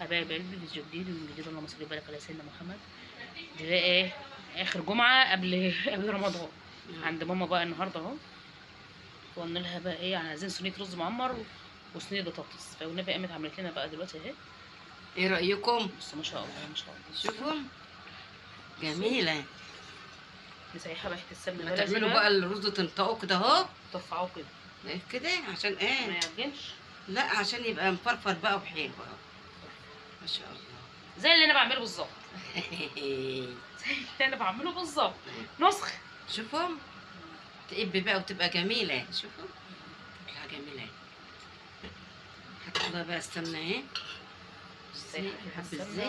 حبايب قلبي، فيديو جديد ومن جديد. اللهم صل وبارك على سيدنا محمد. دي بقى ايه اخر جمعه قبل رمضان. عند ماما بقى النهارده اهو، وقلنا لها بقى ايه، عايزين صينية رز معمر وصينيه بطاطس، فالنبي قامت عملت لنا بقى دلوقتي اهي. ايه رايكم؟ بس ما شاء الله ما شاء الله، شوفوا جميلة. نسيحها بقى حتة السمنة ما تعملوا بقى الرز تنطقوه كده اهو، ترفعوه كده كده عشان ايه؟ ما يعجنش، لا عشان يبقى مفرفر بقى وحلو ما شاء الله، زي اللي انا بعمله بالظبط. زي اللي انا بعمله بالظبط نسخ. شوفوا تقب بقى وتبقى جميلة، شوفوا تطلع جميلة. حط لها بقى السمنة اهي، حبه الزيت.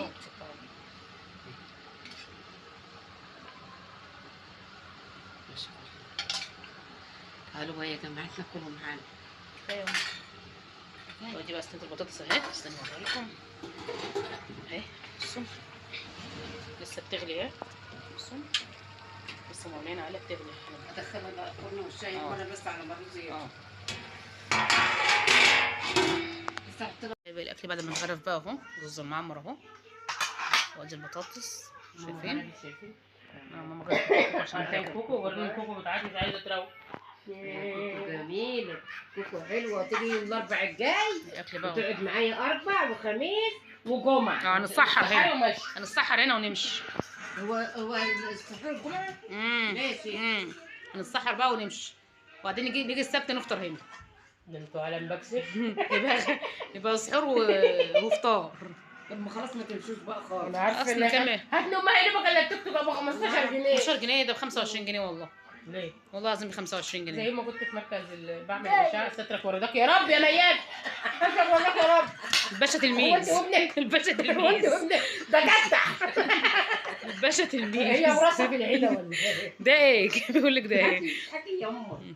ما شاء الله. تعالوا بقى يا جماعتنا كلوا معانا. ايوه ودي بقى صينية البطاطس اهي، استنوا اوريكم اهي. بصوا لسه بتغلي اهي، بصوا لسه مولعين عليها بتغلي. ادخلها بقى الفرن والشاي مرة بس على ما الرز يغلي. يبقى الاكل بعد ما نغرف بقى اهو، رز المعمر اهو، وادي البطاطس. شايفين؟ ماما غرفت عشان تاكل كوكو، وريني كوكو بتاعتي مش عايزه تروق. كوكو جميلة، كوكو حلوة. تيجي يوم الأربع الجاي الأكل بقى وتقعد معايا أربع وخميس وجمعة. هنتسحر هنا، هنتسحر هنا ونمشي. هو السحور الجمعة؟ ماشي. هنتسحر بقى ونمشي، وبعدين نيجي السبت نفطر هنا. ده انتوا عالم بكسب. يبقى سحور وفطار. طب ما خلاص ما تمشوش بقى خالص. انا عارفه ان هات لي امها هنا بقى التوك توك ابو 15 جنيه. 15 جنيه ده ب 25 جنيه والله. ليه؟ والله العظيم ب 25 جنيه. زي ما كنت في مركز بعمل اشعه. سترك ورضاك يا رب يا مياد، سترك ورضاك يا رب. الباشا تلميذ. هو انت وابنك. الباشا تلميذ. هو انت وابنك ده جدع. الباشا تلميذ. هي وراسها في العيلة ولا ايه؟ ده ايه؟ بيقول لك ده ايه؟ حكي يا امك.